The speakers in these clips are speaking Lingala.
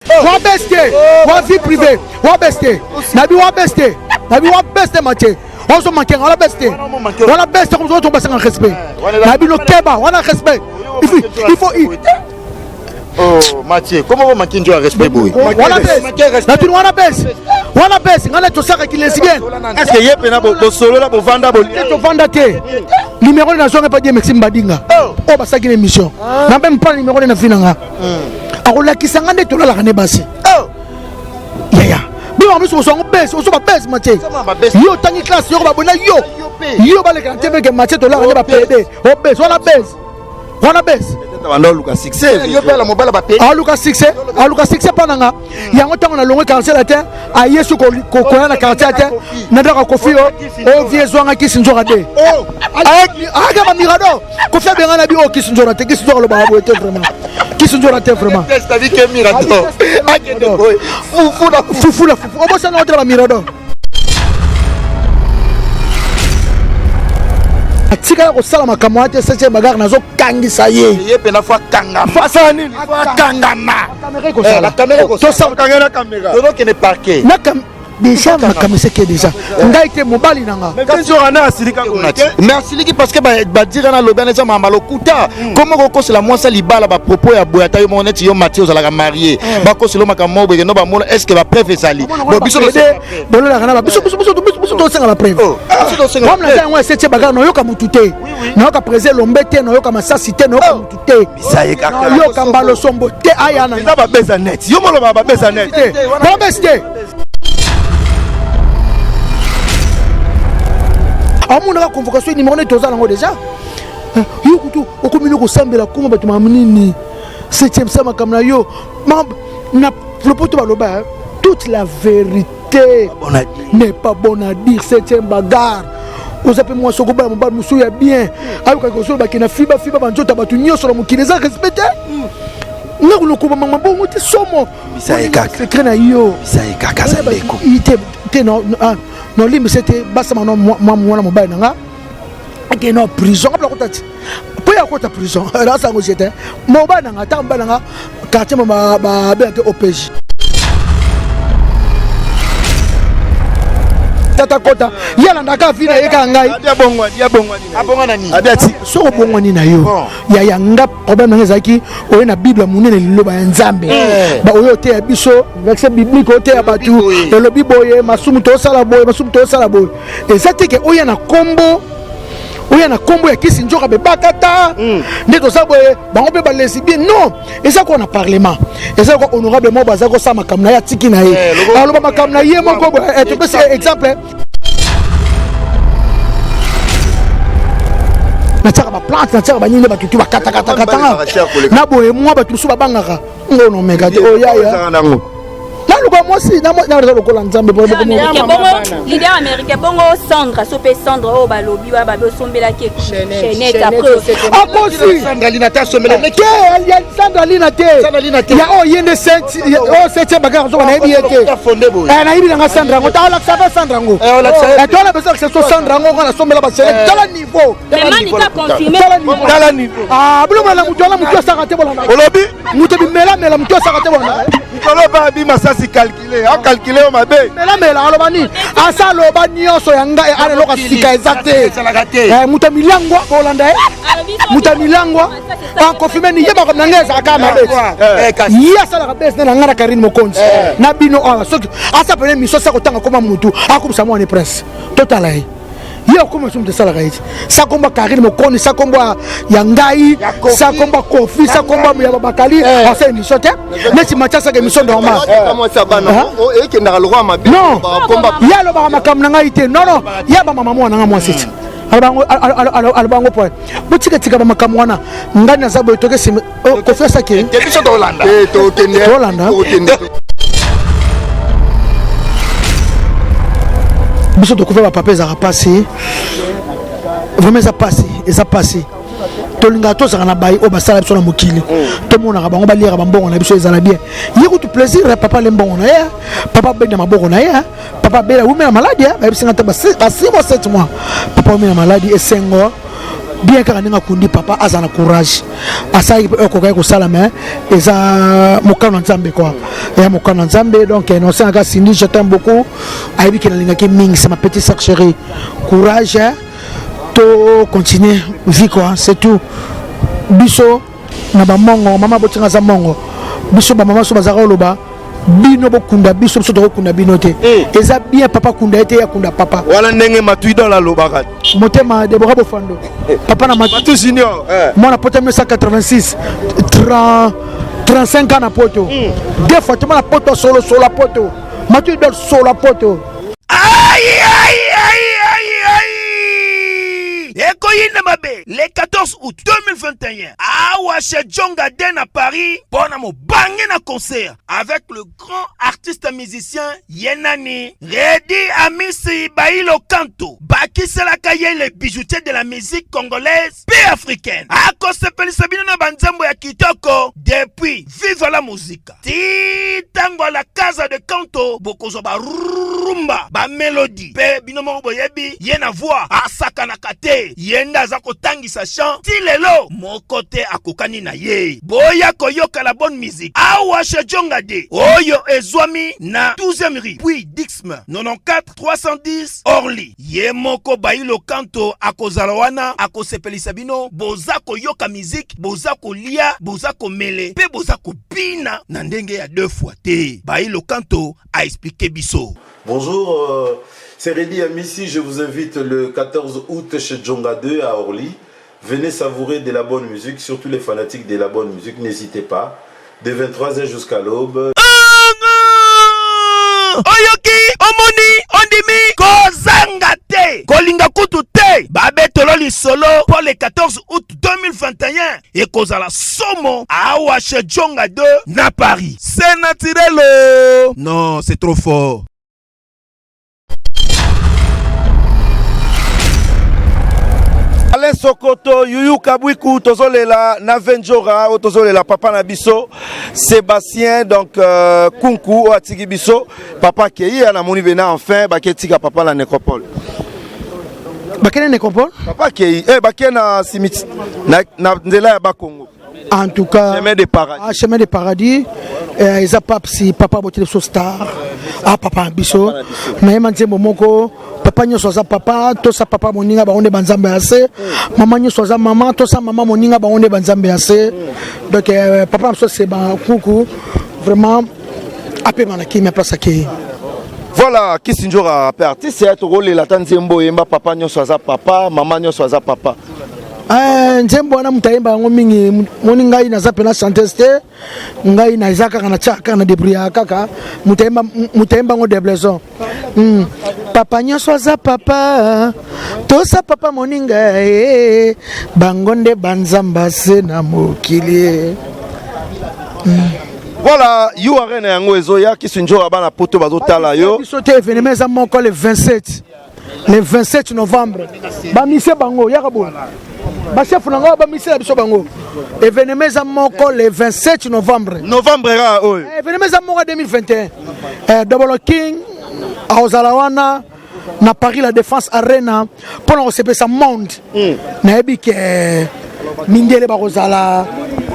Wa bes te, wa vie privée, wa bes te. Nabi wa bes te. Nabi wa bes te Mathieu. Ozo manquer wana bes te. Wana bes te comme ça to basanga respect. Nabi no keba, wana respect. Il faut il Oh, Mathieu, comment vous manquez de respect boy? Wana bes. Natuni wana bes. Wana bes, ngana tosaka ki lesbienne. Est-ce que ye pena bo solo la bo vanda bo to vanda te. Numéro na zonga pas dire Maxime Badinga. Oh, oh basaki na émission. Na même pas numéro na fina nga. Akolakisa nga nde tolalaka ne basi. Oh. Yaya. Bino biso bosongo bes, oso ba bes Mathieu. Yo tangi classe yo ba bona yo. Yo baleka na TV ke Mathieu tolalaka ne ba PD. O bes, wana bes. Wana bes. Banda oluka succès. Yo pe la mobala ba PD. Aluka succès, aluka succès pa nanga. Yango tango na longwe quartier latin, aye su koya na quartier latin. Na ndaka Kofi o, o vie zwanga kisi nzoka de. Aka ba Mirador. Kofi abenga na bi o kisi nzoka te, kisi nzoka loba boye te vraiment. Kisi nzoka te vraiment. C'est-à-dire que Mirador. Akende boye. Fufu na fufu na fufu. Obosana otala ba Mirador. Atikala kosala makambo wana te septième bagarre nazokangisa ye. Ye pena faut akangama. Asala nini? Faut akangama. Caméra ekosala. La caméra ekosala. Tosala na caméra. Tozokende parquet. Na déjà makambo eseke déjà ngai te mobali na nga. Mais asilika Mais asiliki parce que badira na lobi wana eza makambo lokuta. Comment kokosela mwasi libala ba propos ya boye ata yo moko neti yo Mathieu ozalaka marié. Bakosela makambo moko boye no bamona est-ce que ba preuve ezali. Bon biso bololaka na biso biso biso biso tosenga ba preuve. Comme na yango esetie bagara nayoka mutu te. Nayoka président Lombe te, nayoka masasi te, nayoka mutu te. Nayoka mbalo sombo te aya na. Eza babeza net. Yo moloba babeza net. Babeza te. Amonaka convocation numéro neti toza nango déjà. Yo kutu okomi no kosambela koma bato makambo nini septième sa makambo na yo na lopoto baloba toute la vérité n'est pas bonne à dire. Septième bagarre oza mpe mwasi okobala mobali mosusu ya bien ayokaki ozoloba ke na fiba fiba banzota bato nyonso na mokili eza respect te nga kolokoba mama bongo te somo secret na yo te nolimbisa te basama no mwana mobali na nga akende na prison nga kota ti mpo ya kota prison nasango je te mobali na nga ata mobali na nga quartier babengaki OPJ tata kota ye alandaka vi na ye kaka ngai soki obongwani na yo yaya nga problème nanga ezalaki oye na bible monene liloba ya nzambe oyo oteya biso verset biblique oteya bato elobi boye masumu tosala boye masumu tosala boye eza te ke oya na kombo oya na kombo ya kisi nzoka bebakata nde toza boye bango mpe balesibien non eza kwa na parlement eza kwa honorable moko baza kosala makambo na ye atiki na ye aloba makambo na ye moko boye topesi exemple natiaka baplante natiaka banini bato tu bakatakatakatanga na boye mwa bato mosusu babangaka ngono omeka te oyaya naluka mwasi naza lokola nzambe leader américain bongo Sandra so pe Sandra oyo balobi wana babi osombelaki chaînette après akosi te Sandra Lina te ya oyo ye nde oyo septième bagarre ozoba nayebi ye te nayebi nanga Sandra yango alakisa mpe Sandra yango tola besoin akisa so Sandra yango nga nasombela bachaînette tala niveau tala niveau biloko na motu wana motu asaka te bolanda olobi moto bimelamela motu asaka te bolanda likolo ba abima sasi calculer acalculer yo mabe melamela aloba nini asa aloba nyonso ya ngai ana eloko sika eza te moto ya milangwa bolanda ye moto ya milangwa akonfirme ni ye makambo na ngai ezalaka mabe ye asalaka bese na ngai na Karine Mokonzi na bino awa soki asa pene miso asa kotanga koma motu akomisa mwana prince totala ye ye okoma soki moto asalaka ye sa kombo Karine Mokonzi sa kombo ya ngai sa kombo Kofi sa kombo ya Babakali asala émission te neti Mathieu asalaka émission normal non ye alobaka makambo na ngai te non non ye abamama mwana nga mwasi ti aloba yango point botikatika bamakambo wana ngai naza boye toke nsima Kofi asaki tolanda biso tokufa bapapa ezalaka mpasi vraiment eza mpasi eza mpasi tolingaka tozalaka na baye oyo basala biso na mokili tomonaka bango baliaka bambongo na biso ezala bien ye kutu plaisir papa ale mbongo na ye papa abenda maboko na ye papa abela wumela maladi bayebisi nga te ba 6 mois 7 mois papa wumela maladi esengo. Bien kaka ndenge akundi papa, aza na courage, asalaki mpe oyo akokaki kosala, mais eza mokano ya Nzambe quoi, eya mokano ya Nzambe. Donc nosengaka Cindy, je t'aime beaucoup, ayebi ke nalingaki mingi, c'est ma petite sœur chérie. Courage, hein? To continuer vie quoi, c'est tout. Biso na bamongo, mama botinga aza mongo, biso bamama so bazalaka koloba bino bokunda biso, biso tokokunda bino te. Eza bien papa kunda ye te, ya kunda papa. Wana ndenge Matuidol alobaka. Motema Debora Bofando, papa na Matu Junior. Mwana poto 1986, 30 35 ans na poto. Deux fois toma na poto, solo solo poto, Matuidol solo poto. Aïe, aïe, aïe, aïe, aïe! Ekoyinda mabe le 14 août 2021 awa chez Djonga Den à Paris mpo na mobange na concert avec le grand artiste musicien Yenani Redi Amisi Bailo Kanto, bakiselaka ye le bijoutier de la musique congolaise mpe africaine. Akosepelisa bino na banzembo ya kitoko depuis Viva la Musica ti ntango ya la Casa de Canto. Bokozwa barumba, bamelodi, mpe bino moko boyebi ye na voix asakanaka te. Ye nde aza kotangisa chant ti lelo, moko te akokani na ye. Boya koyoka la bonne musique awa chez Djonga de oyo ezwami na 12e rue puis Dixme 94 310 Orly. Ye moko Bailo Kanto akozala wana, akosepelisa bino. Boza koyoka musique, boza kolia, boza komele mpe boza kobina na ndenge ya deux fois te. Bailo Kanto a expliqué biso. Bonjour, c'est Reddy Amissi, je vous invite le 14 août chez Djonga 2 à Orly. Venez savourer de la bonne musique, surtout les fanatiques de la bonne musique, n'hésitez pas. De 23h jusqu'à l'aube. Oyoki, omoni, ondimi, kozanga te, kolinga kutu te, babetolo lisolo mpo le 14 août 2021 ekozala somo awa chez Djonga 2 na Paris. C'est naturel oh. Non, c'est trop fort. Alain Sokoto, Yuyu Kabwiku, tozolela na Venjora, oyo tozolela papa na biso Sébastien, donc Kunku oyo atiki biso. Papa akei, ya namoni bena enfin baketika papa na nécropole. Bakende nécropole? Papa akei, bake na cimetière na nzela ya Bakongo. En tout cas, chemin de paradis. Ah, chemin de paradis, eza papsi papa boteli biso star, ah, papa na biso. Nayeba nzembo moko, papa nyonso aza papa, tosa papa moninga, bango nde banzambe ya se. Mama nyonso aza mama, tosa mama moninga, bango nde banzambe ya se. Donc papa na biso Seba Kuku, vraiment apema na kimia place akei. Voilà, Kisinjora pe artiste ya tokolela ata nzembo oyemba papa nyonso aza papa, mama nyonso aza papa. Nzembo wana moto ayemba yango mingi, moni ngai naza mpena chanteuse te, ngai naza kaka na tia kaka na débrouillard kaka, moto ayemba yango de blaison. Papa nyonso aza papa, tosa papa moninga, bango nde banzamba se na mokili. Voilà, URN yango ezoya, Kisinjora, bana poto bazotala yo. Biso te, événement eza moko le 27, le 27 novembre. Bamise bango yaka boye, bachef na ngai bamise na biso bango. Événement eza moko le 27 novembre. Novembre kaka oyo. Événement eza moko 2021. Double King akozala wana na Paris La Défense Arena mpona kosepesa monde. Nayebi ke mindele bakozala,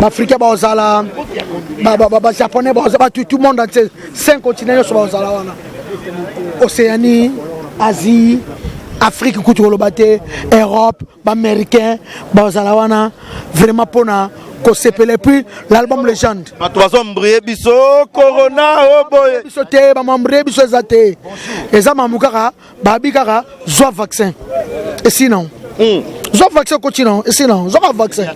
baafricain bakozala, bajaponais bakozala, bato tout monde entier, cinq continent nyonso bakozala wana: Océanie, Asie, Afrique kutu koloba te, Europe, baaméricain bazala wana vraiment mpona kosepela. Et puis l'album Légende. Bato bazombrie biso corona o boye. Biso te, bamambrie biso eza te, eza mamu kaka babi kaka zwa vaccin esi non, zwa vaccin okoti non, esi non, zwaka vaccin.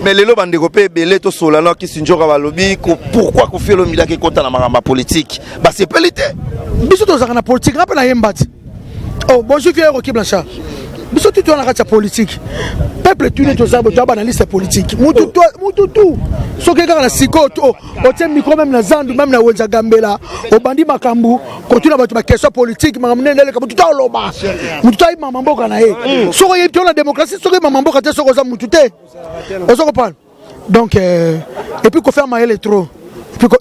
Mais lelo bandeko mpe ebele tosola na Kisinjora balobi pourquoi Kofi Olomidaki ekota na makambo ya politike, basepeli te. Biso tozalaka na politike, nga mpe nayemba ti. Oh, bonjour vieux Rocky Blanchard. Biso tu toza na kati ya politique, peuple tuni toza boye, toya baanalyste politique, mutu mutu tu soki kaka na sikoyo otie micro, même na zandu, même na wenza gambela, obandi makambo kotuna bato baquestion politique, makambo ndenge eleka, mutu ta oloba, mutu ta ayebama mboka na ye. Soki oyebi te na démocratie, soki oyebama mboka te, soki oza mutu te, oza kopana. Donc et puis kofaire mayele trop,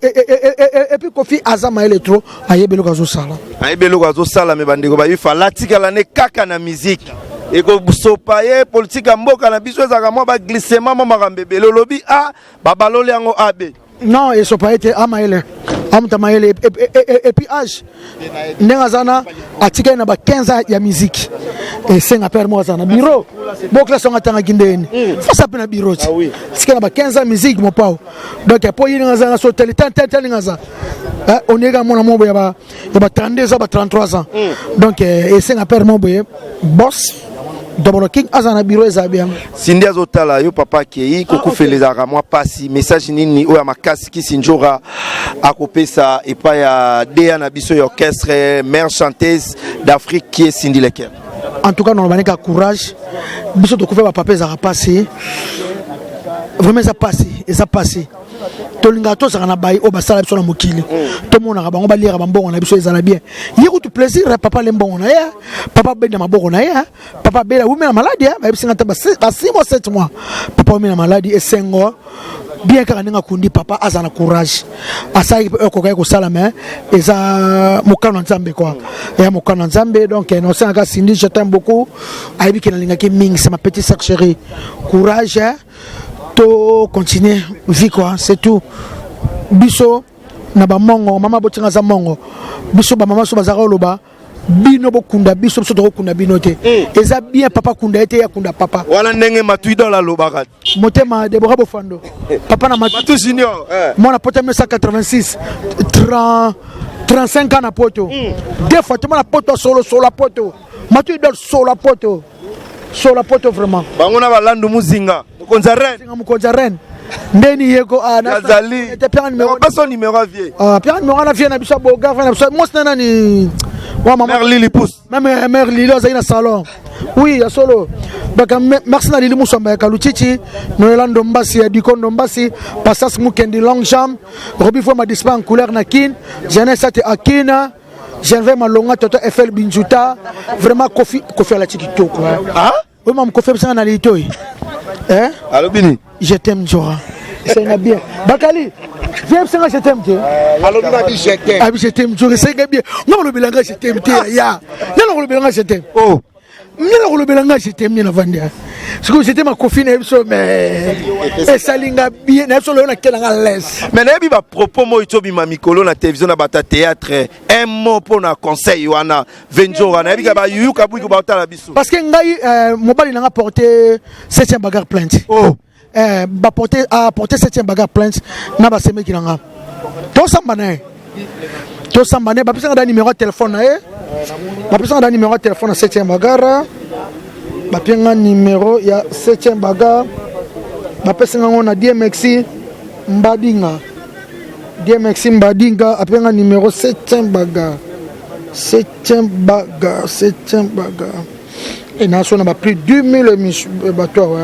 et puis Kofi aza mayele trop, ayebi eloko azosala. Ayebi eloko azosala, me bandeko bayifa alatikala ne kaka na miziki, ekosopa ye. Politike ya mboka na biso ezalaka mwa baglissement, mwa makambo ebele. Olobi a babaloli yango a b. Non, esopa ye te, amayele, amuta mayele. Et puis âge ndenge aza na, atikali na ba 15 ans ya musique, esenga père moko aza na bureau. Bo classe yango atangaki ndeni fasa mpe na bureau ti atikali na ba 15 ans musique mopao. Donc po ye ndenge aza na so tele ten ten ten ndenge aza, oniyeka mwana moko boye ya ba 32 ans, ba 33 ans. Donc esenga père moko boye, boss Double King, aza na bureau, eza bien. Cindy azotala yo, papa akei, kokufela ezalaka mwa pasi. Message nini oyo ya makasi Kisi Njora akopesa epai ya da na biso ya orchestre, mère chanteuse d'Afrique qui est Cindy Leker? En tout cas naloba ka courage. Biso tokufa bapapa, ezalaka pasi vraiment, eza pasi, eza pasi. Tolingaka tozalaka na baye oyo basala biso na mokili, tomonaka bango baliaka bambongo na biso, ezala bien. Ye kutu plaisir, papa ale mbongo na ye, papa benda maboko na ye, papa bela wumi na maladi, bayebisinga te ba 6 mois, 7 mois papa wumi na maladi. Esengo bien kaka ndenge akundi papa, aza na courage, asalaki mpe oyo akokaki kosala, mais eza mokano ya Nzambe quoi, eya mokano ya Nzambe. Donc nosengaka Cindy, je t'aime beaucoup, ayebi ke nalingaki mingi, c'est ma petite sœur chérie. Courage, to continuer vie quoi, c'est tout. Biso na bamongo, mama botinga aza mongo, biso bamama so bazalaka oloba bino bokunda biso, biso tokokunda bino te. Eza bien papa kunda ye te, ya kunda papa. Wana ndenge Matuidol alobaka. Motema Debora Bofando, papa na Matu Junior. Mwana poto 1986, 30 35 ans na poto, deux fois tomona poto solo solo poto. Matuidol solo poto, solo poto vraiment. Bango na balandu muzinga, mokonzi ya reine. Mokonzi ya reine ndeni yeko. Azali pesa numéro ya vie. Pianga numéro na vie na biso ya bogar na biso mwasi na nani wa mama. Mère Lili Pousse. Même mère Lili azali na salon, oui, ya solo. Donc merci na Lili Musamba ya Kaluchichi, Noela Ndombasi ya Diko Ndombasi, Pasas Mukendi Long Jambe, Robi Foma Dispa en couleur na Kin, Jeunesse Ate Akina, Gervais Malonga, Toto FL Binjuta. Vraiment Kofi, Kofi alati kitoko. Ah? Oui, mam Kofi bisanga na litoi. Hein? Alobi nini? Je t'aime Njora. C'est bien. Bakali, viens bisanga je t'aime te. Alobi na bi je t'aime. Abi je t'aime Njora, c'est bien. Non, lobi langa je t'aime te ya. Non, lobi langa je t'aime. Oh. Nde nakolobela nga je t'aime na vandi. Sikoyo je t'aime akofi na ye biso, mais esali nga bien na biso loyo nakela nga lese. Mais nayebi bapropos moi tobima mikolo na télévision na bato ya théâtre. Un mot mpo na conseil wana, Venjora, nayebi ka bayuyuka bwiki baotala biso. Parce que ngai mobali nanga porté septième bagarre plainte. Oh. Baporte aporte septième bagarre plainte na basemeki na nga, tosamba na ye, tosamba na ye. Bapesanga da numéro ya telefone na ye, bapesanga da numéro ya telefone ya septième bagarre, bapianga numéro ya septième bagarre, bapesanga ngo na DMX Mbadinga. DMX Mbadinga apianga numéro septième bagarre, septième bagarre, septième bagarre. E naso na ba plus 2000 émission bato awa.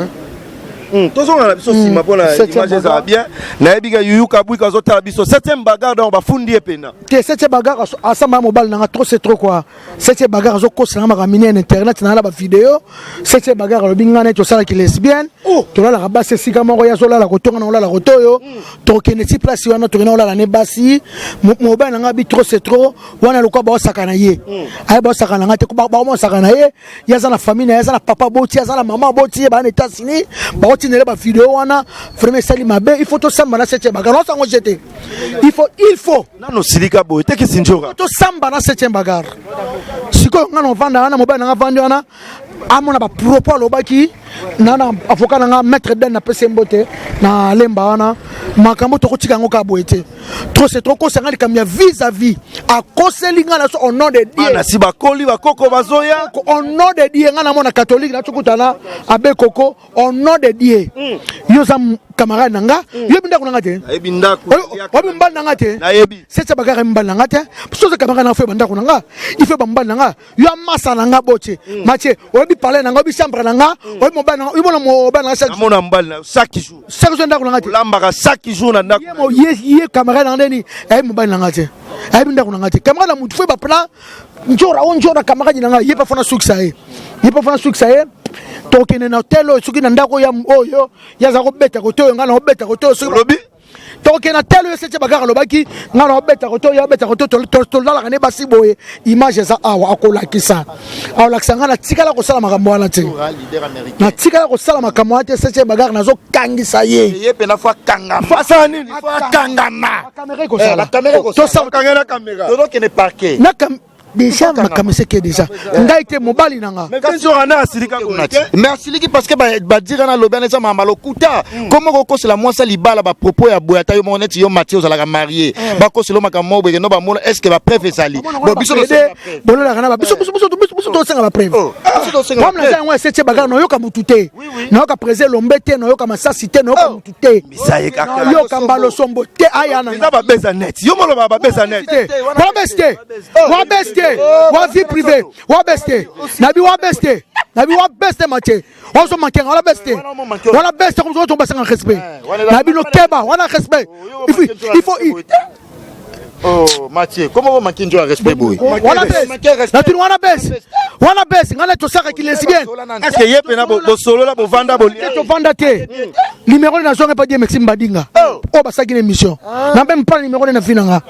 Tozonga na biso nsima mpona image ezala bien. Nayebi ka yuyuka bwika azotala biso. Septième bagarre, donc bafundi ye pena. Te, septième bagarre asamba mobali nanga, trop c'est trop quoi. Septième bagarre azokosela nga makambo minene, internet na nga na bavideo. Septième bagarre alobi nga neti osalaki lesbienne, tolalaka basi esika moko, ye azolala kotonga na olala koto oyo, tokende ti place wana, tokende olala ne basi. Mobali na nga bi trop c'est trop wana, lokwa baosaka na ye, aye baosaka na nga te, baomosaka na ye. Ye aza na famille na ye, aza na papa boti, aza na mama boti ye, baa na États-Unis, baotindele bavideo wana. Vraiment esali mabe, il faut tosamba na septième bagarre. Osango jete, il faut, il faut. Nano silika boye te, Kisinjora. Tosamba na septième bagarre. Sikoyo nga na ovanda wana, mobali nanga avandi wana, amona bapropos alobaki na avocat na nga, maître Den, napesi ye mbote na lemba wana. Makambo tokotika yango kaka boye te, trop c'est trop. Kosanga likambo ya vis à vis, akoseli nga na so au nom de Dieu. Bana si bakoli, bakoko bazoya. Au nom de Dieu, nga namona catholique, natokutana abe koko. Au nom de Dieu, yo oza camarade na nga, yoyebi ndako na nga te. Nayebi ndako. Oyebi mobali na nga te. Nayebi. Sesa bagara mobali na nga te. So oza camarade na nga, fo yeba ndako na nga, il faut bamobali na nga, yo amasa na nga botie matie. Oyebi palais na nga, oyebi chambre na nga, oyebi mobali na nga, oyebona mobali na nga chaque Namona mobali na chaque jour. Chaque jour ndako na nga te. Olambaka chaque jour na ndako. Ye camarade na nga ndeni ayebi mobali na nga te, ayebi ndako na nga te. Camarade na mutu fo yeba plan Njora o Njora camarade na nga, ye mpe fona sukisa ye, ye mpe fona sukisa ye. Tokende na hotel oyo, soki na ndako ya oyo ye aza kobeta kote oyo, nga na kobeta kote oyo, soki Olobi. Tokokende na tele oyo Septième Bagarre alobaki ngai na obeta koto yo obeta koto, tolalaka ne basi boye. Image eza awa, akolakisa, akolakisa. Ngai natikala kosala makambo wana te, natikala kosala makambo wana te. Septième Bagarre, nazokangisa ye. Ye mpenza faut akangama. Asala nini? Faut akangama. Caméra ekozala. Caméra. Okangela na caméra. Tozokende parquet. Déjà makambo eseke déjà, ngai te, mobali na nga. Mais Venjora na asilika boye te. Mais asiliki parce que badira na alobi wana eza makambo lokuta. Komo kokosela mwasi ya libala bapropos ya boye? Ata yo moko, neti yo Matie, ozalaka marie, bakosela makambo moko boye, no bamona, est ce que bapreuve ezali? Bon, biso tosenga bapreuve. Bololaka na biso, biso, biso, biso, biso tosenga bapreuve. Biso tosenga Problème naza yango ya Septième Bagarre, nayoka mutu te, nayoka président Lombe te, nayoka Masasi te, nayoka mutu te. Bisa ye kaka. Nayoka Mbalosombo te, aya na Eza babeza net, yo moloba babeza net. Te, wabesi te, wabesi te, wa vie privée wabesi te, nabi wabesi te, nabi wabesi te. Matie ozo mankenga wana besi te, wana besi te, comme so basanga respect na bino, keba wana respect, il faut Oh, Mathieu, comment vous manquez de respect boye? Wana besi, natuni wana besi, wana besi. Ngai na tosakaki lesbienne. Est ce que ye mpena bosolola, bovanda, bolia? Te, tovanda te. Numéro nazonga epa die Maxime Badinga oyo basalaki na émission na mpe mpana numéro nde na fi na nga,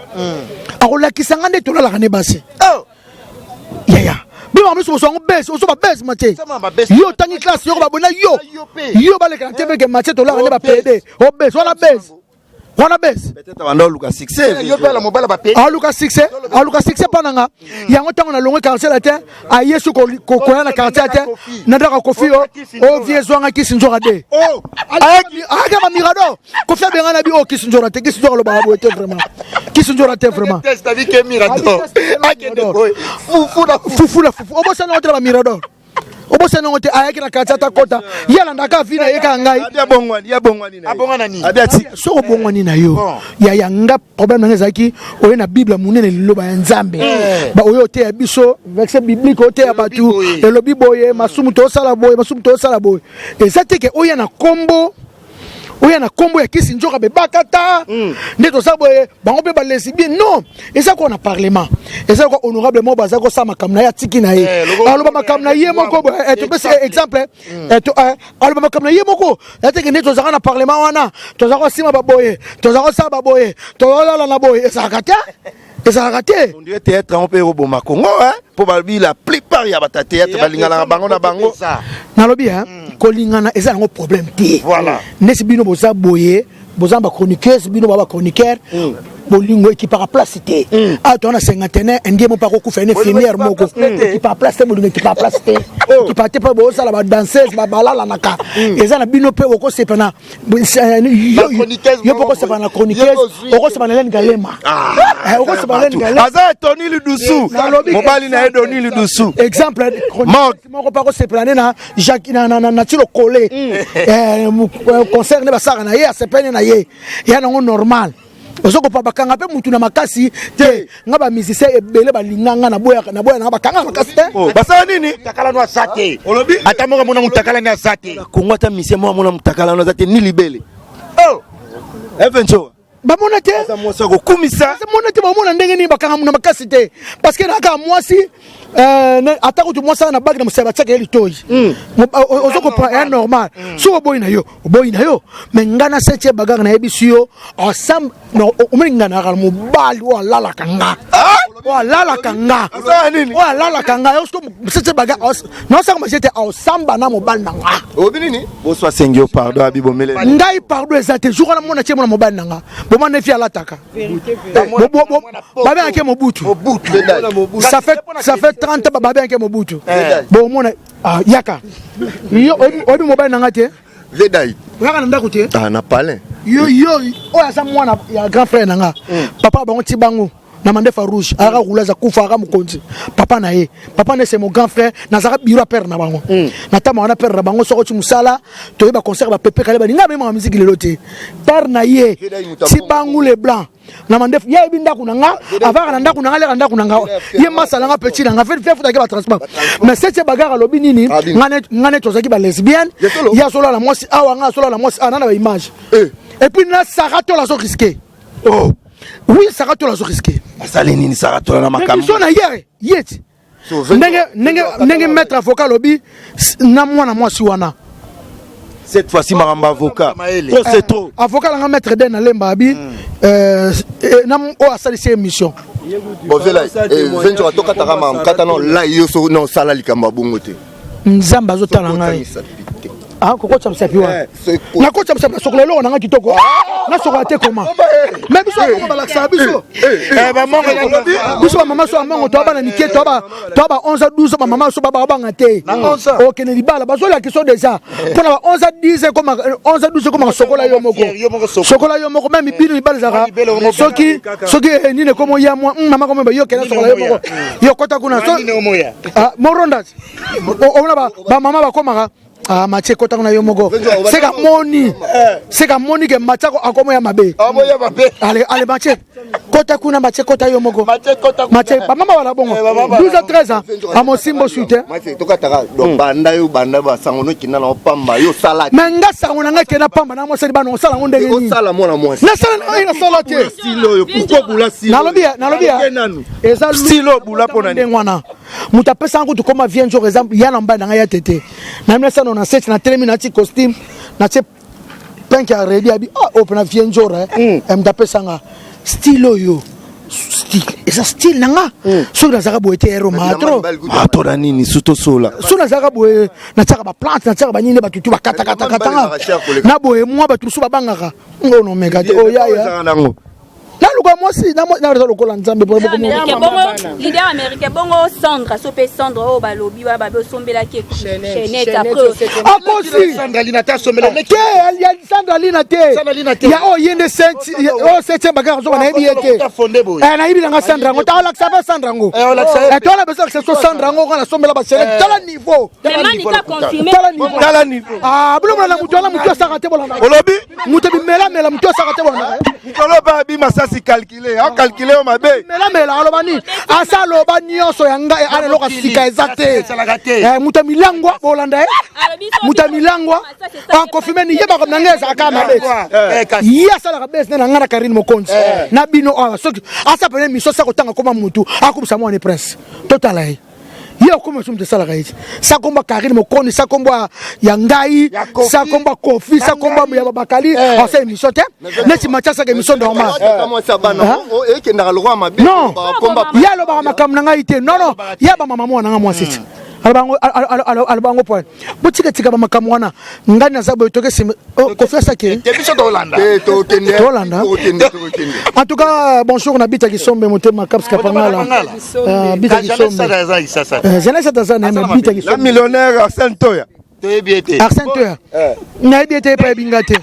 akolakisa nga nde tolalaka ne basi. Yaya, bino miso boso yango bese, oso babese. Matie, yo otangi classe, yoko babona yo, yo baleka na te ke Matie tolaka nde bapede obese wana, bese wana, bese. Peut-être banda oluka succès. Yo mpe ala mobala bape. Aluka succès, aluka succès mpa na nga. Yango ntango nalongwe quartier la te, aye su koya na quartier te, na ndako Kofi o ovie ezwanga kisi nzoka de ayaki bamirador. Kofi abenga na bi o kisi nzoka te, kisi nzoka alobaka boye te vraiment, kisi nzoka te vraiment. Test abi ke Mirador. Akende boye. Fufu na fufu. Fufu na fufu, obosani yango te na bamirador, obosani yango te. Ayaki na quartier, ata kota ye alandaka vi na ye kaka ngai. Abi abongwani, ye abongwani na ye. Abonga na nini? Abi ati. Soki obongwani na yo, yaya, nga problème nanga ezalaki oye na Bible monene, liloba ya Nzambe. Ba oyo oteya biso verset biblique, oteya bato, elobi boye, masumu tosala boye, masumu tosala boye. Eza te ke oya na kombo, oya na kombo ya kisi nzoka bebaka ta nde toza boye, bango mpe balesbien. Non, eza koa na parlement, eza koa honorable moko baza kosala makambo na ye, atiki na ye, aloba makambo na ye moko boye. Topesi exemple, aloba makambo na ye moko eteke nde tozalaka na parlement wana, tozalaka kosima baboye, tozalaka kosala baboye, tozalala na boye. Ezalaka te, ezalaka te. On dirait théâtre yango mpe ekoboma Congo, hein? Mpo balobi la plupart ya bato ya théâtre balinganaka bango na bango. Nalobi hein, kolingana eza yango problème te. Voilà. Nesi bino boza boye, boza bachroniqueuse, bino ba bachroniqueur, bolingo ekipaka place te. Awa toza na cinquantenaire, indien mo mpe akokufa, ene infirmière moko ekipaka place te. Bolingo ekipaka place te, ekipaka te, mpo bozala badanseuse balalanaka, eza na bino mpe okosepa na yo mpe okosepa na chroniqueuse, okosepa na Hélène Galema, okosepa na Hélène Galema. Aza Tony Lidusu, mobali na ye Doni Lidusu. Exemple moko mpe akosepela nde na Jacques na Tilo Kole, concert nde basalaka na ye, asepene na ye, ya nango normal. Ozokopa bakanga mpe mutu na makasi te. Nga bamusicien ebele balinga nga, naboya nanga bakanga na makasi te. Basala nini? Mutakala no aza te. Olobi? Ata moko amona mutakala ni aza te. Kongo ata musicien moko amona mutakala no aza te, ni libele. Evencho. Bamona te. Aza mwasi akokumisa. Mona te, bamona ndenge nini bakanga na makasi te? Parce que naka mwasi, ata kutu mwasi na baki na mosala, batiaka ye litoi, ozo comprendre, ya normal. Soki oboyi na yo, oboyi na yo. Mais nga na Septième Bagarre, nayebisi yo ensemble, omoni nga nayaka mobali oyo alalaka nga, oyo alalaka nga, oyo alalaka nga. Septième Bagarre naosaka masie te, aosamba na mobali na nga. Obi nini? Boso asengi yo pardon, abi bomele. Ngai pardon eza te. Jour wana mona tie mona mobali na nga, bomona efi alataka, babengaki Mobutu. Ça fait 30 ans babengaki Mobutu. Bomona yaka yo, oyebi mobali na nga te. Vedai. Oyaka na ndako te? Ah, na palin. Yo, yo oyo aza mwana ya grand frère na nga, papa bango ti bango na mandefa rouge, ayaka roulage, akufa, aka mokonzi. Papa na ye, papa na ye, c'est mon grand frère. Nazalaka bureau ya père na bango, na ntango wana père na bango soko ti mosala, toyeba concert bapepe kale balinga bemaka musique lelo te. Père na ye ti bangu le blanc na mandefu, ye ayebi ndako na nga, avaka na ndako na nga, aleka ndako na nga, ye masala nga, petit na nga fe futaki batransport. Mais Septième Bagarre alobi nini? Nga ne tozalaki balesbienne, ye azolala mwasi awa, nga azolala mwasi awa, na na baimage. Et puis na Sara Tola azo risque. Oh. Oui, Sara Tola azo risque. Asali nini Sara Tola na makambo? Biso na ye ye ti ndenge ndenge ndenge maître avocat alobi na mwana mwasi wana. Cette fois-ci makambo avocat, trop c'est trop. Avocat nanga, maître Den Alemba, abi na oyo asalisi émission. Bozela venjoka, tokataka mamkata no la yo so na osala likambo ya bongo te. Nzambe azotala ngai, kokotisa mosapi wana, nakotisa mosapi, nasokola eloko nanga kitoko, nasokola te koma. Mais biso amongo balakisaka biso, biso bamama so amongo, toa bana mike, toa ba 11 a 12, bamama so babanga te. Okende libala, bazolakisa déjà mpona ba 11 a 10, ekoma 11 a 12, ekomaka sokola yo moko, sokola yo moko. Même bino mibali ezalaka soki nini ekomo ya mwa mama komo yo kenda sokola yo moko, yo kota kuna moronda. Omona bamama bakomaka: "Ah, Matie, kota kuna yo moko." Seka moni, seka moni ke Matie akomo ya mabe. Ale ale, Matie, kota kuna, Matie, kota yo moko, Matie. Bamama bala bongo 12 à 13 ans amosimbo su te. Tokataka donc banda yo, banda basango nokenda na opamba yo osala. Me nga sango na ngai kenda pamba na mwasali bana, osala yango ndenge nini? Osala mwana mwasi. Nasala na ngai, nasala te. Style oyo, pourquoi bula style? Nalobi, nalobi ya eza style oyo bula mpona ndenge wana. Moto apesanga kutu koma vie nzoko eza ya na mobali na ngai ya tete na 1997. Natelemi, nati costume, natie penke ya redi, abi ah, oyo mpena vie nzora. Moto apesanga style oyo, style eza style na nga. Soki nazalaka boye te, ero matro. Mato na nini su tosola? Soki nazalaka boye, natiaka baplante, natiaka banini, bato tu bakatakatakatanga na boye mwa bato mosusu babangaka ngo nomeka te. Oyo yaya nango. Naluka mwasi naza lokola Nzambe. Bongo leader américain, bongo Sandra so mpe Sandra oyo balobi wana, babi osombelaki chaînette après. Akosi te, Sandra Lina te, ya oyo ye nde oyo septième bagara azoba. Nayebi ye te, nayebi nanga Sandra yango, alakisa mpe Sandra yango, toala beso alakisa so Sandra yango nga nasombela bachaînette. Tala niveau. Tala niveau. Bilomona na motu wana, motu asaka te, bolanda. Olobi. Moto bimelamela, motu asaka te, bolanda. Mikolo mpe abi masasi calcule, acalcule yo mabe. Melamela, aloba nini? Asa aloba nyonso ya ngai ana eloko sika eza te. Moto ya milangwa, bolanda ye, moto ya milangwa aconfirme ni ye. Makambo na ngai ezalaka mabe, ye asalaka bese na ngai na Karine Mokonzi na bino awa. Soki asa pene miso asa kotanga koma motu akomisa mwana prince, totala ye, ye okoma so moto esalaka ye ti sa kombo Karine Mokondi, sa kombo ya ngai, sa kombo ya Kofi, sa kombo ya Babakali, asa émission te neti Matia asaka émission normal. Non, ye alobaka makambo na ngai te. Non, non, ye abamama mwana nanga mwasi ti aloba yango point. Botikatika bamakambo wana. Ngai naza boye, toke nsima Kofi asaki tolanda. En tout cas, bonjour na Bita Kisombe, motema Caps Kapangala, Bita Kisombe, jeunesse aza na ye, Bita Kisombe. Millionnaire Arsène Toya. Toyebi ete. Arsène Toya, nayebi ete epa yebinga te.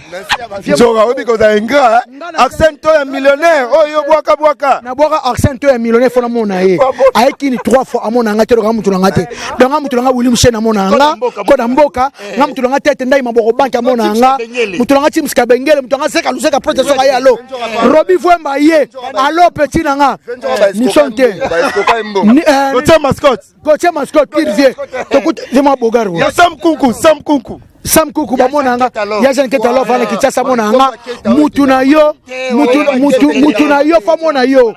Nzoka oyebi kozala ingrat. Arsène Toya millionnaire oyo bwaka bwaka. Nabwaka Arsène Toya millionnaire, fo namona ye. Ayekini trois fois, amona nga te. Loka mutu na nga te. Donc nga mutu na nga Willy Mushe, namona nga koda mboka nga mutu na nga tete ndai maboko banki, amona nga mutu na nga Tims Kabengele, mutu na nga Seka Luseka prêtre soka ye. Alo Robi Vwemba ye, alo petit na nga Nixon te. Gauthier Mascotte. Gauthier Mascotte Kirvie, tokuta mwa bogar. Ya Sam Kunku, Sam Kunku. Sam Kuku, bamona nga ya Jean Keta Love na Kinshasa, mona nga mutu na yo, mutu na yo fa mona yo,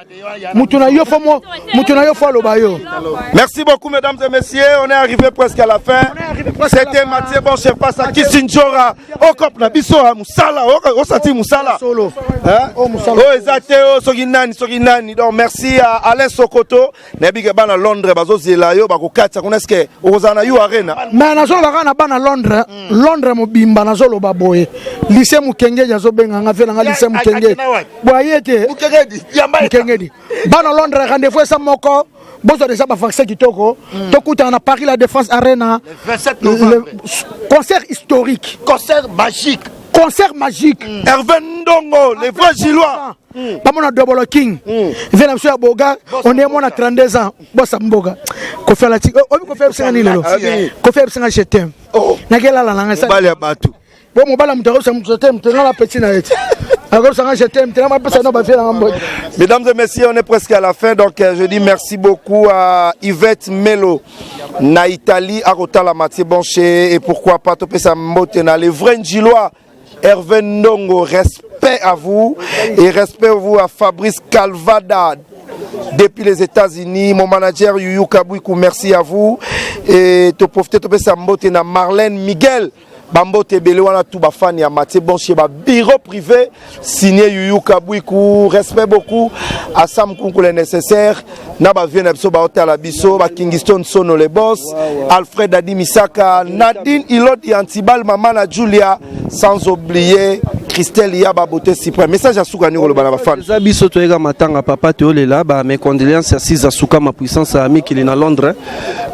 mutu na yo fa mo, mutu na yo fa loba yo. Merci beaucoup, mesdames et messieurs, on est arrivé presque à la fin. C'était Mathieu Bon Chef face à Kissinjora okop na biso musala osati musala solo. Oyo eza te oyo soki nani, soki nani. Donc merci à Alain Sokoto. Nayebi ke bana Londres bazozela yo, bakokatisa kuna. Eske okozala na U Arena? Mais nazoloba kaka na bana Londres, Londres mobimba. Nazoloba boye, lycée Mokengedi azobenga nga ve nanga, lycée Mokengedi boye aye te, Mokengedi. Bana Londres, rendez-vous esa moko, bozwa déjà bavaccin kitoko. Tokutana na Paris, La Défense Arena, concert historique. Concert magique. Concert magique. Hervé Ndongo, les vrais Gillois. Bamona Dobolo King, ve na biso ya boga. On est mwana 32 ans, bosa mboka. Kofi alati obi, Kofi abisinga nini lelo? Kofi abisinga "je t'aime". Nakelala nanga. Mobali ya bato. Bo mobali ya moto akobisa moto "je t'aime" te. Nga na petit na ye te, akobisanga "je t'aime" te. Nga bapesa no bafie nanga mbote. Mesdames et messieurs, on est presque à la fin, donc je dis merci beaucoup à Yvette Melo na Italie, à Rotala Mathieu Boncher, et pourquoi pas topesa mbote na les vrais Njilois, Hervé Ndongo, respect à vous, et respect à vous à Fabrice Calvada depuis les États-Unis, mon manager Yuyu Kabouikou, merci à vous, et to profiter topesa mbote na Marlène Miguel. Bambote ebele wana tout ba fan ya Mathieu Bonchier ba bureau privé signé Yuyu Kabwiku respect beaucoup à Sam Kunku le nécessaire na ba vieux na biso ba otala biso ba Kingston Sono le boss Alfred Adi Misaka Nadine Ilodi Antibal maman na Julia sans oublier Christelle Yaba beauté suprême message ya suka ni koloba na ba fan eza biso toyeka matanga papa toyolela ba mes condoléances ya Siza Suka ma puissance ya mikili na Londres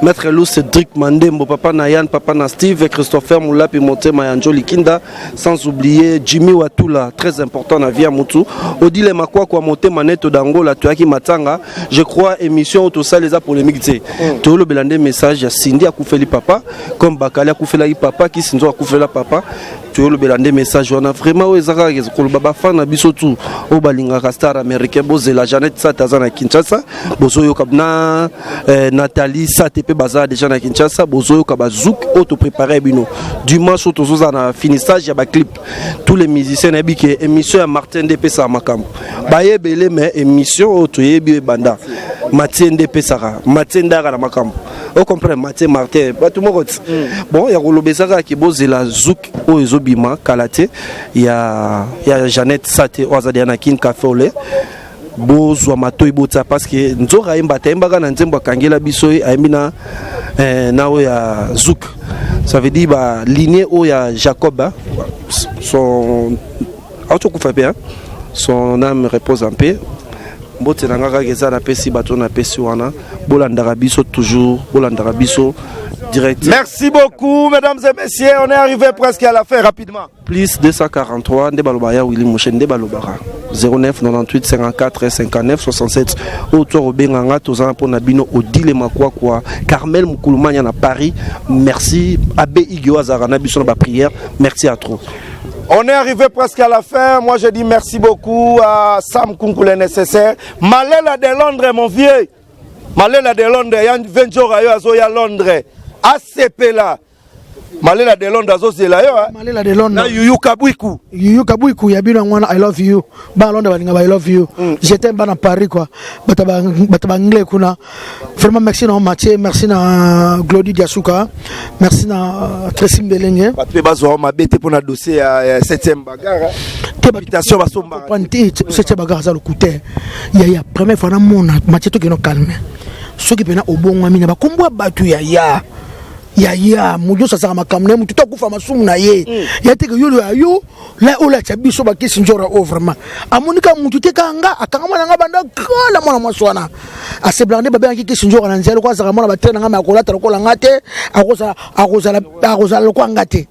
Maître Lou Cédric Mandembo, papa Nayan, papa na Steve, Christopher Moulapi Motema ya Njoli Kinda, sans oublier Jimmy Watula, très important na vie ya mutu. Odile Makwakwa Motema Neto d'Angola, tuyaki matanga, je crois émission oyo tosala eza polémique te. Toyolobela nde message ya Cindy akufeli papa, comme Bakali akufelaki papa, Kisinzo akufela papa. Toyolobela nde message wana vraiment oyo eza kaka koloba ba fan na biso tout oyo balingaka star américain bozela Jeannette Sate aza na Kinshasa, bozoyoka na Nathalie Sate mpe baza déjà na Kinshasa, bozoyoka bazouk oyo toprépare bino dimanche oyo tozozala na finissage ya baclip. Tous les musiciens nayebi ke émission ya Martin nde epesaka makambo bayebele, mais émission oyo toyebi ebanda Mathieu nde epesaka, Mathieu nde aka na makambo ocomprendre Mathieu Martin bato moko ti bon ya koloba eza kaka ke bozela zouk oyo ezobima kala te ya Jeannette Sate oyo aza deya na Kin Café au lait. Bozwa matoi botia parce que nzoka ayemba te, ayembaka na nzembo akangela biso ye ayembi na oyo ya zouk, ça veut dire ba lignée oyo ya Jacob, hein, son auti okufa mpe, hein, son âme repose en paix. Mbote na nga kaka eza napesi bato napesi wana, bolandaka biso toujours, bolandaka biso direct. Merci beaucoup, mesdames et messieurs. On est arrivé presque à la fin, rapidement. Plus 243 nde balobaka ya Willy Moshe nde balobaka 09 98 54 59 67 oyo to kobenga nga toza mpona bino. Odile Makwakwa, Carmel Mukulumania na Paris, merci. Abbé Igio azalaka na biso na baprière, merci à trop. On est arrivé presque à la fin. Moi, je dis merci beaucoup à Sam Kunku le nécessaire. Malela de Londres, mon vieux. Malela de Londres, Yann Ventura, yo azo ya Londres. ACP là. Malela de Londres azozela yo, hein. Malela de Londres. Na Yuyu Kabwiku. Yuyu Kabwiku ya bino yango wana, I love you. Bana Londres balinga ba I love you. Je t'aime bana Paris quoi. Bato ba bato ba anglais kuna. Vraiment merci na Mathieu, merci na Glody Diasuka, merci na Tracy Mbelenge. Bato mpe bazwa mabe te mpona dossier ya 7e bagarre. Te. Invitation basombaka. Comprendre te, 7e bagarre aza lokute. Ya première fois namona Mathieu tokeno calme. Soki mpena obongwami na bakombo ya bato ya ya yaya moto nyonso azalaka makambo na ye, motu to akufa masumu na ye ya teke yo ya yo la oyo atia biso bakisi nzora oyo vraiment amoni kaka motu te kaka nga akanga mwana nga banda kala mwana mwasi wana aseblaka nde babengaki kisi nzora na nzela lokola azalaka mwana batere na nga me akolata lokola nga te, akozala lokola nga te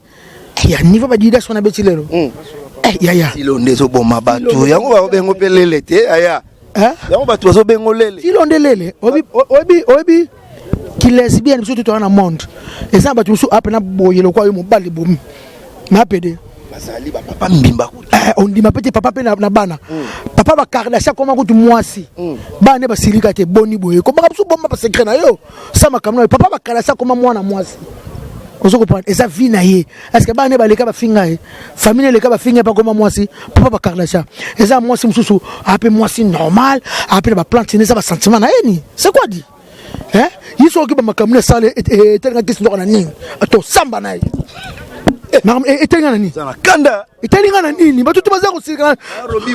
ya niveau badidas wana beti lelo. Eh, yaya. Tilo nde ezoboma bato yango bazobengo mpe lele te aya yango bato bazobengo lele. Tilo nde lele. Oyebi kilesbienne biso totoka na monde eza na bato mosusu apena boye lokwa yo mobali bomi ma pede. Bazali bapapa mbimba. Ondima mpe te papa mpe na bana papa bakardasi akoma kutu mwasi bana nde basilika te boni boye kobaka biso bomba basecret na yo sa makambo na yo papa bakardasi akoma mwana mwasi ozo comprendre eza vie na ye. Est ce que bana nde baleka bafinga ye, famille eleka bafinga ye mpe akoma mwasi papa bakardasha eza mwasi mosusu ape mwasi normal ape na baplante ne eza basentiment na ye ni c'est quoi dit, hein? Ye soki bamakambo na esala etelinga kisi nzoka na nini tosamba na ye etelinga na nini kanda etelinga na nini bato te baza kosilika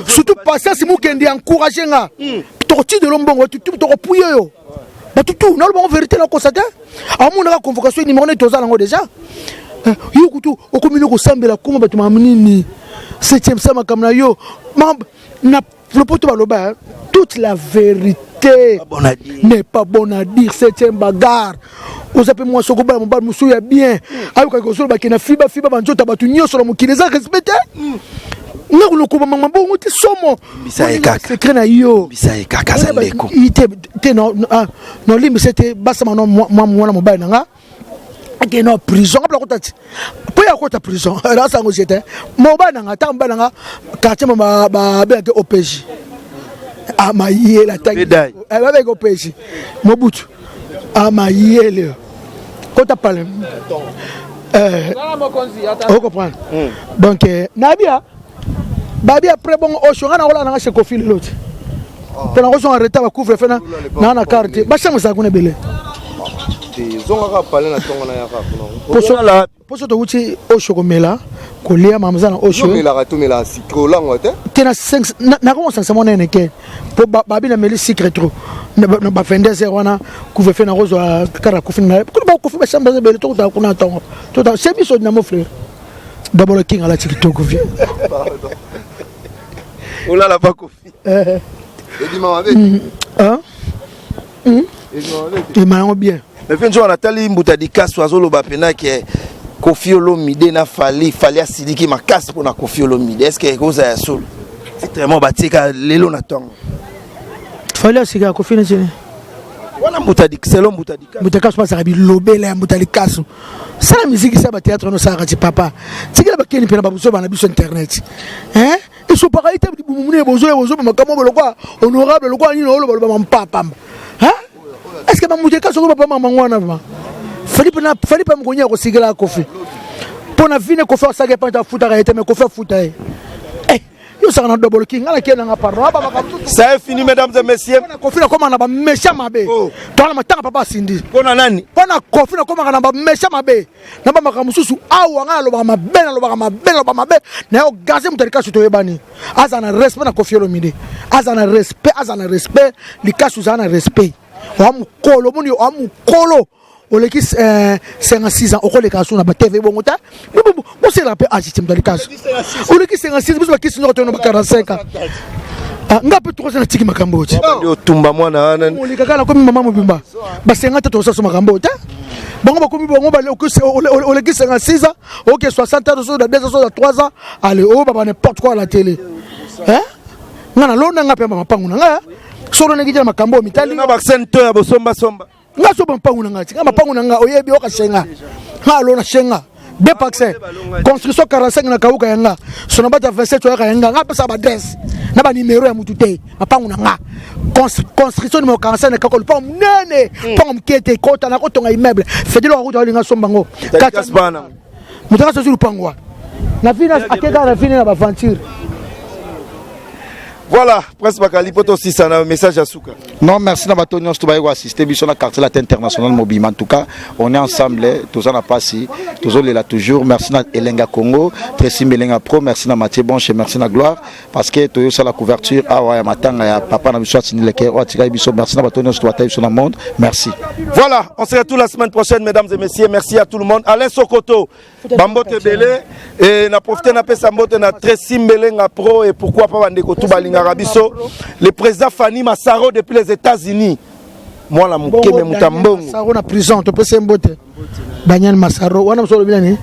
surtout Patience Mukendi encourage nga tokotindelo mbongo tokopuye yo bato tu naloba ngo vérité nakosa te amonaka convocation numéro neti toza nango déjà yo kutu okomi no kosambela koma bato makambo nini septième sa makambo na yo na lopoto baloba toute la vérité n'est pas bonne à dire. Septième bagarre oza mpe mwasi okobala mobali mosusu ya bien ayokaki kozolobaki na fiba fiba banzoto ya bato nyonso na mokili eza respect te nga kolokoba mama bongo te somo secret na yo te nolimbisa te basama no mwana mobali na nga akende na prison nga mpona kota ti mpo ya kota prison nasango je te mobali na nga ntango mobali na nga quartier mo babengaki OPJ amayele atangi babengaki OPJ Mobutu amayele kota pale ocomprendre donc nayebi ya babi après bongo osho nga nakolala nanga chez Kofi lelo te mpo nakozonga retard bacouvre fe na na carte bachambre ezala kuna ebele. te zongaka pale na ntongo na yaka kuna. Poso towuti osho komela kolia mama za na osho. Omelaka tomelaka sucre olangwa te. Te na 5 nakoma osangisa mwa nene ke mpo babi na meli sucre trop na ba 22 heures wana couvre-feu nakozwa kaka kufi na kuna bakofi bachambre eza ebele tokotaka kuna ntongo tota se biso dinamo frère d'abord king alati kitoko vie. Olala pa kofi. Edima mabe. Hein? Ema yango bien. Mais mpe nzoka natali mbuta dikasu azoloba mpena ke Koffi Olomide na Fally, Fally asiliki makasi mpona Koffi Olomide. Est-ce que ekozala ya solo? Titre moko batika lelo na ntongo. Fally asilika Koffi neti nini? Wana mbuta dik selo mbuta dikasu. Mbuta dikasu bazalaka bilobela ya mbuta likasu. Sala miziki sala ba théâtre no salaka ti papa. Tikela bakeni mpe na babuzoba na biso internet. Hein? Esopaka ye te libumu monene bozoya bozoba makambo oyo lokola honorable lokola nini oloba loba mampapamba. Hein? Est-ce que ba mbuta dikasu ko papa mama ngwana vraiment? Fally na Fally pa mokonya kosikela Koffi. Mpo na vine Koffi asaka epai afutaka ye te mais Koffi afuta ye. Eh, yo osaka na dobolo ki nga na kei nanga pardon aba makambo mosusu. Ça est fini mesdames et messieurs. Mpo na Koffi nakoma na ba méchant mabe. Oh. Toala matanga papa asindi. Mpo na nani? Mpo na Koffi nakomaka na ba méchant mabe. Na ba makambo mosusu awa nga nalobaka mabe nalobaka mabe nalobaka mabe na yo gaze moto ya likasu toyebani. Aza na respect na Koffi Olomide. Aza na respect, aza na respect, likasu za na respect. Oa mokolo moni oa mokolo oleki 56 ans okoleka so na ba TV bongo ta bosela mpe age te moto ya likasu oleki 56 biso bakisi nyoko toyona ba 45 ans. Ah, nga mpe tokosa natiki makambo oyo ti otumba mwana wana oleka kaka nakomi mama mobimba basenga te tokosa so makambo oyo te bango bakomi bango oleki 56 ans oke 60 ans so na 2 ans so na 3 ans allez oyo baba n'importe quoi à la télé hein nga nalonda nga mpe mapangu na nga solo ndenge te na makambo oyo mitali na baksen to ya bosomba somba nga so mapangu na nga tika mapangu na nga oyebi oka senga nga alona senga deux parcelles construction 45 na kauka ya nga sona bata 27 oyaka ya nga nga pesa ba adresse na ba numéro ya mutu te mapangu na nga construction numéro 45 na kauka lupango munene lupango moke te kota na kotonga immeuble fedelo akuta olinga somba ngo moto akasi lupango wana na fini akeka na fini na baventure. Voilà, Prince Bakali, poto sisa na message à Souka. Non, merci na bato nyonso to baye assister biso na quartier latin international mobima. En tout cas, on est ensemble, toza na pasi, tozo lela toujours. Merci na Elenga Congo, Tracy Melenga Pro, merci na Mathieu Bonche, merci na Gloire parce que toyo sala couverture awa ya matanga ya papa na biso atini leke o atika biso. Merci na bato nyonso to batayi biso na monde. Merci. Voilà, on se retrouve la semaine prochaine mesdames et messieurs. Merci à tout le monde. Alain Sokoto, Bambote Belé et na profité na pesa mbote na Tracy Mbelenga Pro et pourquoi pas bandeko tout balingaka biso. Le président Fanny Massaro depuis les États-Unis. Moi la mukeme mutambongo. Massaro na prison to pesa mbote. Daniel Massaro wana mosolo bilani?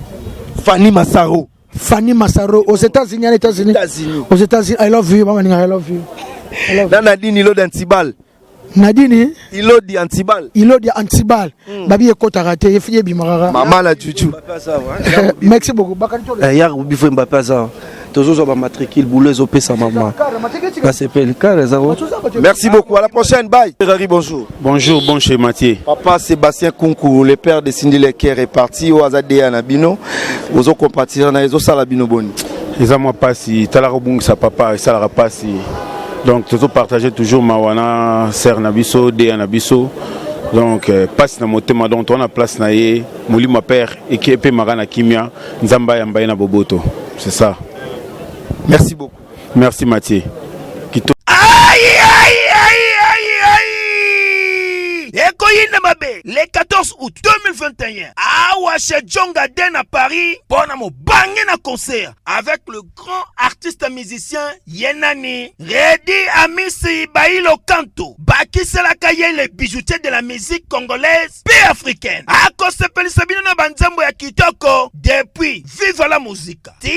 Fanny Massaro. Fanny Massaro aux États-Unis, aux États-Unis. États-Unis. Aux États-Unis, I love you, mama I love you. I love you. Na Nadine Ilodi Antibal. Nadine Ilodi Antibal. Ilodi Antibal. Babi ekotaka te, ye bimaka. Mama la Juju. Merci beaucoup. Bakali tolo. Ya bifo Mbappé aza. Tozozwa ba matricule boulot ezopesa mama. Basepeli kare eza ko. Merci beaucoup. À la prochaine. Bye. Ferrari, bonjour. Bonjour, bon chez Mathieu. Papa Sébastien Kunku, le père de Cindy Leker est parti au Azadea na bino. Ozo compatir na ezo sala bino boni. Eza mwa pasi, talaka obungisa papa, esalaka pasi. Donc tozo partager toujours mawa na sœur na biso, dea na biso. Donc pasi na motema, donc toza na place na ye, molimo ya père eke epemaka na kimia, Nzambe ayamba ye na boboto. C'est ça. Merci beaucoup. Merci Mathieu. Kito. Aïe, aïe, aïe, aïe, aïe. Ekoyinda mabe le 14 août 2021 awa chez Djonga Den à Paris mpona mobange na concert avec le grand artiste musicien Yenani Redi Amisi Bailo Kanto bakiselaka ye le bijoutier de la musique congolaise pe africaine akosepelisa bino na banzembo ya kitoko depuis Viva la Musica ti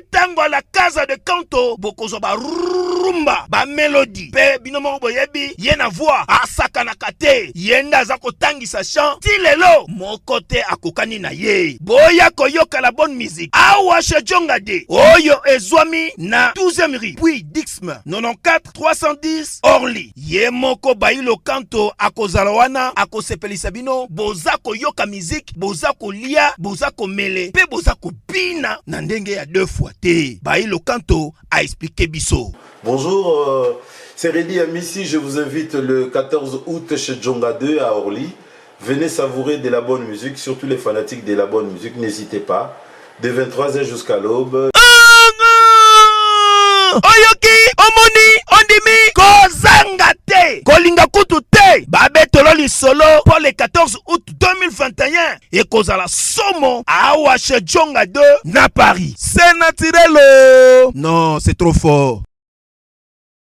ntango ya la Casa de Canto bokozwa ba rumba ba melodie pe bino moko boyebi ye na voix asakanaka te ye nde aza kotangisa chant ti lelo moko te akokani na ye boya koyoka la bonne musique awa chez Djonga de oyo ezwami na 12e rue puis Dixme 94 310 Orly ye moko Bailo Kanto akozala wana akosepelisa bino boza koyoka musique boza kolia boza komele pe boza kobina na ndenge ya deux fois te Bailo Kanto a expliqué biso. Bonjour, c'est Reddy Amisi, je vous invite le 14 août chez Djonga 2 à Orly. Venez savourer de la bonne musique, surtout les fanatiques de la bonne musique, n'hésitez pas. De 23h jusqu'à l'aube. Oyoki, omoni, ondimi, kozanga te, kolinga kutu te, babetolo lisolo mpo le 14 août 2021 ekozala somo awa chez Djonga 2 na Paris. C'est naturel. Non, c'est trop fort.